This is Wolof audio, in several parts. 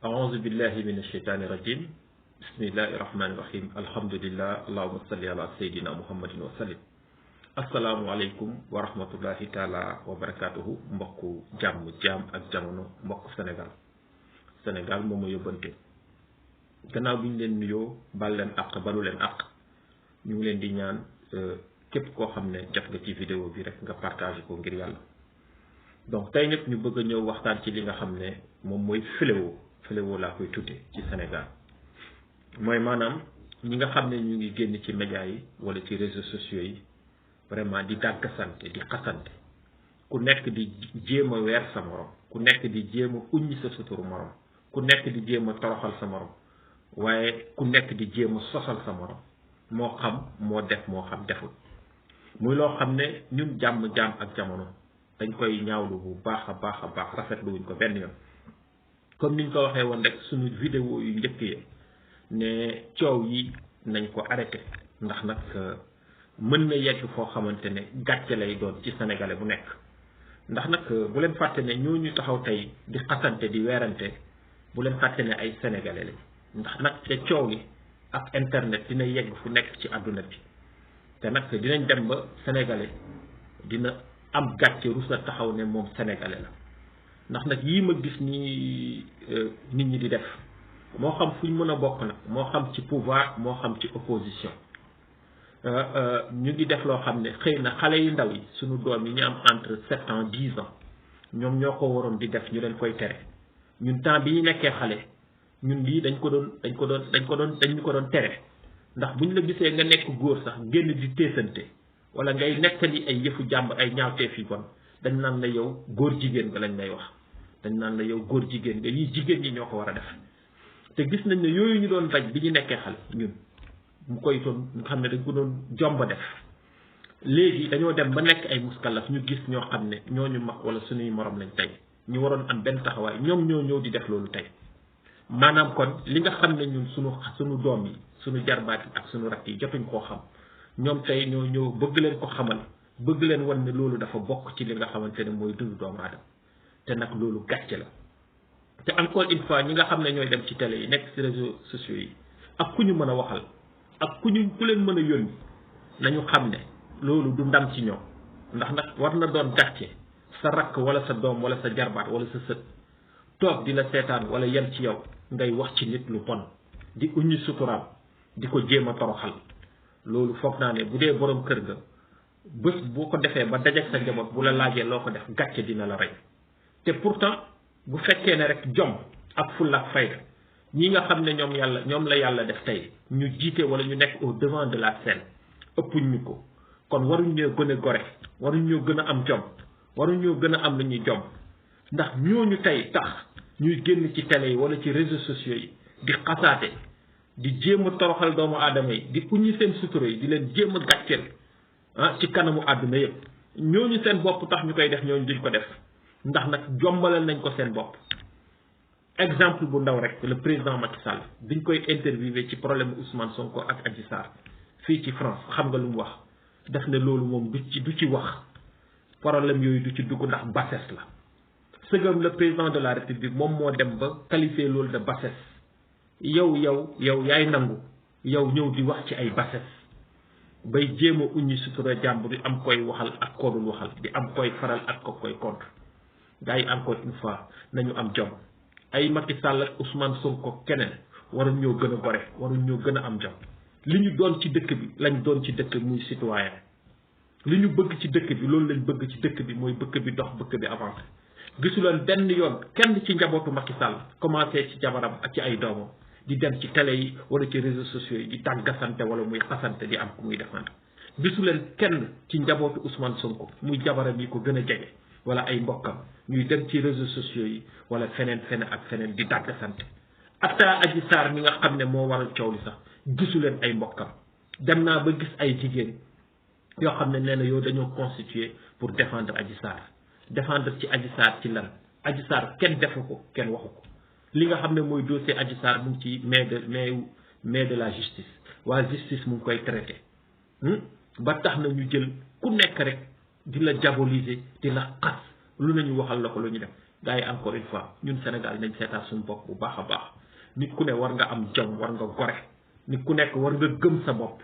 أعوذ بالله من الشيطان الرجيم بسم الله الرحمن الرحيم الحمد لله اللهم صل على سيدنا محمد وسلم السلام عليكم ورحمة الله تعالى وبركاته mbokku jàmm ak jamono mbokku Sénégal moom ma yóbbante gannaaw bi ñu leen nuyoo bal leen àq balu leen àq ñu ngi leen di ñaan képp koo xam ne jot nga ci vidéo bi rek nga partagé ko ngir yàlla donc tey nag ñu bëgg a ñëw waxtaan ci li nga xam ne moom mooy fléau laa koy tuddee ci Sénégal mooy maanaam ñi nga xam ne ñu ngi génn ci médias yi wala ci réseaux sociaux yi vraiment di dàggasante di xasante ku nekk di jéem a weer sa morom ku nekk di jéem a uññi sa suturu morom ku nekk di jéem a toroxal sa morom waaye ku nekk di jéem a sosal sa morom moo xam moo def moo xam deful muy loo xam ne ñun jaam ak jamono dañ koy ñaawlu bu baax a baax rafetlu wuñ ko benn yoon comme niñ ko waxee woon rek suñu vidéo yu njëkk yi ne coow yi nañ ko arrêté ndax nag mën na yegg foo xamante ne gàcce lay doon ci sénégalais bu nekk ndax nag bu leen fàtte ne ñooñu taxaw tey di xasante di weerante bu leen fàtte ne ay sénégalais lañ ndax nag te coow li ak internet dina yegg fu nekk ci àdduna bi te nag dinañ dem ba sénégalais dina am gàcce rus la taxaw ne moom sénégalais la ndax nag yii ma gis nii nit ñi di def moo xam fu ñu mën a bokk nag moo xam ci pouvoir moo xam ci opposition ñu ngi def loo xam ne xëy na xale yu ndaw yi suñu doom yi ñu am entre 7 ans 10 ans ñoom ñoo ko waroon di def ñu leen koy tere ñun temps bi ñu nekkee xale ñun lii dañ ñu ko doon tere ndax buñ la gisee nga nekk góor sax génn di teesante wala ngay nettali ay yëfu jàmb ay ñaawteef yi bon dañ naan la yow góor jigéen nga lañ lay wax dañ naan la yow góor jigéen nga yii jigéen ñi ñoo ko war a def te gis nañ ne yooyu ñu doon bañ bi ñu nekkee xale ñun mu koy doon nga xam ne dañ ko doon jomba def léegi dañoo dem ba nekk ay muskalaf ñu gis ñoo xam ne ñooñu mag wala suñuy morom lañ tey ñu waroon am benn taxawaay ñoom ñoo ñëw di def loolu tey maanaam kon li nga xam ne ñun suñu doom yi suñu jarbaat yi ak suñu rakk yi jotuñ koo xam ñoom tey ñoo ñëw bëgg leen ko xamal bëgg leen wan ne loolu dafa bokk ci li nga xamante ne mooy dundu doomu aadama te nag loolu gàcce la te encore une fois ñi nga xam ne ñooy dem ci télé yi nekk ci réseaux sociaux yi ak ku ñu mën a waxal ak ku leen mën a yónni nañu xam ne loolu du ndam ci ñoom ndax nag war na doon gàcce sa rakk wala sa doom wala sa jarbaat wala sa sët toog di la seetaan wala yem ci yow ngay wax ci nit lu bon di uññi suturaam di ko jéem a toroxal loolu foog naa ne bu dee borom kër ga bés boo ko defee ba dajek sa njaboot bu la laajee loo ko def gàcce dina la rey te pourtant bu fekkee ne rek jom ak fulla ak fayda ñi nga xam ne ñoom la yàlla def tey ñu jiite wala ñu nekk au devant de la scène ëppuñ ñu ko kon waruñ ñoo gën a gore waruñ ñoo gën a am jom waruñ ñoo gën a am lu ñuy jom ndax ñooñu tey tax ñuy génn ci télé yi wala ci réseaux sociaux yi di xasaate di jéem a toroxal doomu aadama yi di uññi seen sutura yi di leen jéem a gàcceel ci kanamu àdduna yëpp ñooñu seen bopp tax ñu koy def ñooñu duñ ko def ndax nag jombalal nañ ko seen bopp exemple bu ndaw rek le président Macky Sall biñ koy interviewé ci problème Ousmane Sonko ak Adji Sarr fii ci France xam nga lu mu wax def ne loolu moom du ci wax problème yooyu du ci dugg ndax bassesse la sëgam le président de la République moom moo dem ba qualifié loolu de bassesse yow yaay nangu yow ñëw di wax ci ay bassesse bay jéem a uññi sutura jàmbur di am koy waxal ak ko dul waxal di am koy faral ak ko koy contre gars yi encore une fois nañu am jom ay Macky Sall ak Ousmane Sonko keneen waruñ ñoo gën a gore waruñ ñoo gën a am jom li ñu doon ci dëkk bi lañ doon ci dëkk muy citoyen li ñu bëgg ci dëkk bi loolu lañ bëgg ci dëkk bi mooy bëkk bi dox bëkk bi avancé gisuleen benn yoon kenn ci njabootu Macky Sall commencé ci jabaram ak ci ay doomam di dem ci télé yi wala ci réseaux sociaux yi di tàggasante wala muy xasante di am ku muy defante gisuleen kenn ci njabootu Ousmane Sonko muy jabaram yi ko gën a jege wala ay mbokkam ñuy dem ci réseaux sociaux yi wala feneen ak feneen di tàggasante atta Adji Sarr mi nga xam ne moo waral coow li sax gisuleen ay mbokkam dem naa ba gis ay jigéen yoo xam ne nee na yow dañoo constitué pour défendre Adji Sarr défendre ci Adji Sarr ci lan Adji Sarr kenn defu ko kenn waxu ko li nga xam ne mooy dossier Adji Sarr mu ngi ci main de la justice waa justice mu ngi koy traité ba tax na ñu jël ku nekk rek di la diaboliser di la xas lu nañu waxal la ko lu ñu def gars yi encore une fois ñun Sénégal nañ seetaat suñu bopp bu baax a baax nit ku ne war nga am jom war nga gore nit ku nekk war nga gëm sa bopp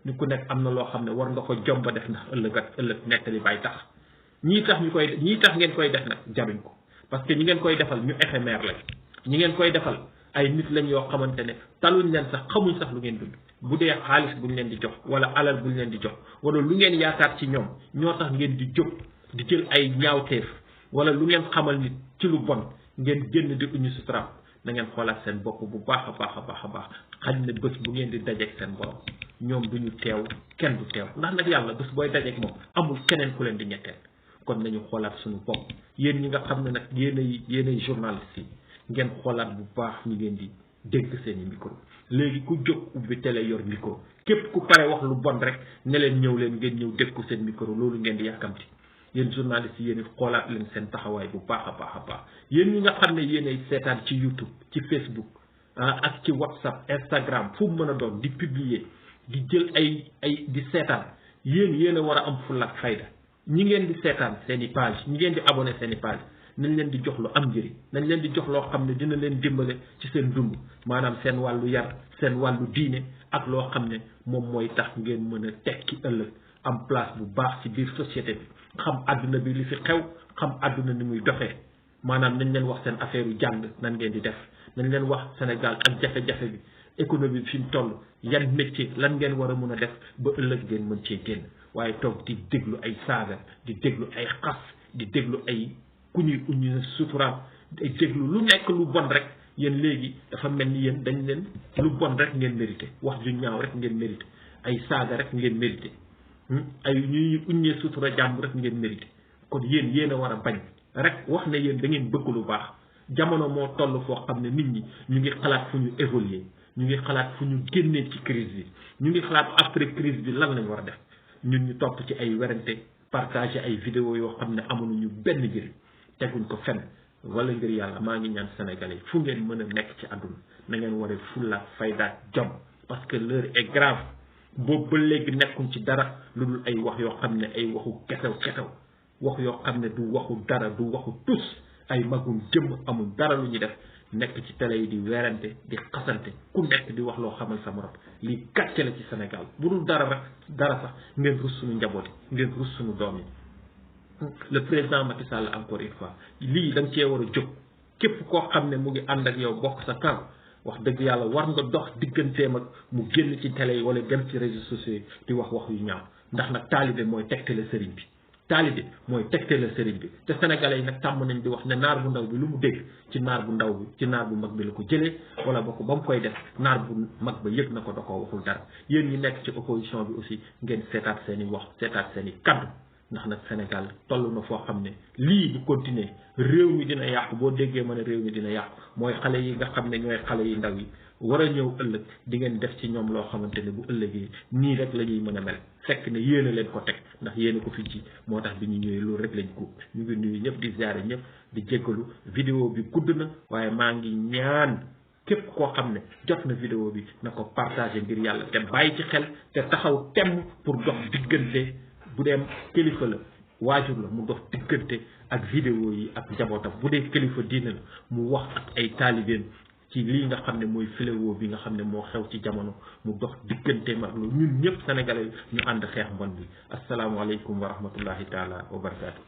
nit ku nekk am na loo xam ne war nga ko jom ba def ndax ëllëg ak ëllëg nettali bay tax ñii tax ngeen koy def nag jaruñ ko parce que ñi ngeen koy defal ñu éphémère lañ ñi ngeen koy defal ay nit lañ yoo xamante ne taluñ leen sax xamuñ sax lu ngeen dund bu dee xaalis buñ leen di jox wala alal buñ leen di jox wala lu ngeen yaakaar ci ñoom ñoo tax ngeen di jóg di jël ay ñaawteef wala lu ngeen xamal nit ci lu bon ngeen génn di uñu suturam na ngeen xoolaat seen bopp bu baax a baax a baax a baax xañ ne bés bu ngeen di dajeeg seen borom ñoom duñu teew kenn du teew ndax nag yàlla bés booy dajeeg moom amul keneen ku leen di ñetteel kon nañu xoolaat suñu bopp yéen ñi nga xam ne nag yéenay journaliste yi ngeen xoolaat bu baax ñi ngeen di dégg seeni micro léegi ku jóg ubbi télé yor micro képp ku pare wax lu bon rek ne leen ñëw leen ngeen ñëw dégg ko seen micro loolu ngeen di yàkkamti yéen journaliste yi yéen xoolaat leen seen taxawaay bu baax a baax a baax yéen ñi nga xam ne yéenay seetaan ci YouTube ci Facebook ak ci WhatsApp Instagram fu mu mën a doon di publier di jël ay di seetaan yéen a war a am fulla ak fayda ñi ngeen di seetaan seen i page ñi ngeen di abonné seen i page nañ leen di jox lu am njëriñ nañ leen di jox loo xam ne dina leen dimbale ci seen dund maanaam seen wàllu yar seen wàllu diine ak loo xam ne moom mooy tax ngeen mën a tekki ëllëg am place bu baax ci biir société bi xam àdduna bi li fi xew xam àdduna ni muy doxee maanaam nañ leen wax seen affaire yu jàng nan ngeen di def nañ leen wax Sénégal ak jafe-jafe bi économie bi fi mu toll yan métier lan ngeen war a mën a def ba ëllëg ngeen mën cee génn waaye toog di déglu ay saaga di déglu ay xas di déglu ay ku ñuy uñu suturaam ay déglu lu nekk lu bon rek yéen léegi dafa mel ni yéen dañ leen lu bon rek ngeen mérité wax ju ñaaw rek ngeen mérité ay saaga rek ngeen mérité ay ñuy uññee sutura jàmm rek ngeen mérité kon yéen a war a bañ rek wax ne yéen da ngeen bëgg lu baax jamono moo toll foo xam ne nit ñi ñu ngi xalaat fu ñu évoluer ñu ngi xalaat fu ñu génnee ci crise bi ñu ngi xalaat après crise bi lan lañ war a def ñun ñu topp ci ay werante partager ay vidéo yoo xam ne amuñu benn njëriñ teguñ ko fenn wala ngir yàlla maa ngi ñaan sénégalais fu ngeen mën a nekk ci àdduna na ngeen war a fulla fayda jom parce que l'heure est grave boobu ba léegi nekkuñ ci dara lu dul ay wax yoo xam ne ay waxu kesew wax yoo xam ne du waxu dara du waxu tus ay magum jëm amul dara lu ñuy def nekk ci télé yi di weerante di xasante ku nekk di wax loo xamal sa morom lii gàcce la ci Sénégal bu dul dara sax ngeen rus suñu njaboot yi ngeen rus suñu doom yi le président Macky Sall encore une fois lii da nga cee war a jóg képp koo xam ne mu ngi ànd ak yow bokk sa kaw wax dëgg yàlla war nga dox digganteem ak mu génn ci télé yi wala dem ci réseaux sociaux yi di wax yu ñaaw ndax nag taalibe mooy tegtale sëriñ bi taalibe mooy tegtale sëriñ bi te sénégalais yi nag tàmm nañ di wax ne naar bu ndaw bi lu mu dégg ci naar bu ndaw bi ci naar bu mag bi la ko jëlee wala ba mu koy def naar bu mag ba yëg na ko da koo waxul dara yéen ñi nekk ci opposition bi aussi ngeen seetaat seen i wax seetaat seen i kaddu ndax nag Sénégal toll na foo xam ne lii bu continuer réew mi dina yàqu boo déggee ma ne réew mi dina yàqu mooy xale yi nga xam ne ñooy xale yi ndaw yi war a ñëw ëllëg di ngeen def ci ñoom loo xamante ne bu ëllëgee nii rek la ñuy mën a mel fekk ne yéen a leen ko teg ndax yéen a ko fi ji moo tax bi ñu ñëwee loolu rek lañ ko ñu ngi nuyu ñëpp di ziare ñëpp di jéggalu vidéo bi gudd na waaye maa ngi ñaan képp koo xam ne jot na vidéo bi na ko partagé ngir yàlla te bàyyi ci xel te taxaw temm pour dox diggante bu dee kilifa la waajur la mu dox diggante ak vidéo yi ak njabootam bu dee kilifa diine la mu wax ak ay taalibeem ci lii nga xam ne mooy fléau bi nga xam ne moo xew ci jamono mu dox diggante mag loolu ñun ñëpp sénégalais ñu ànd xeex mbon bi asalaamaaleykum wa rahmatullahi taala wa barakaatu.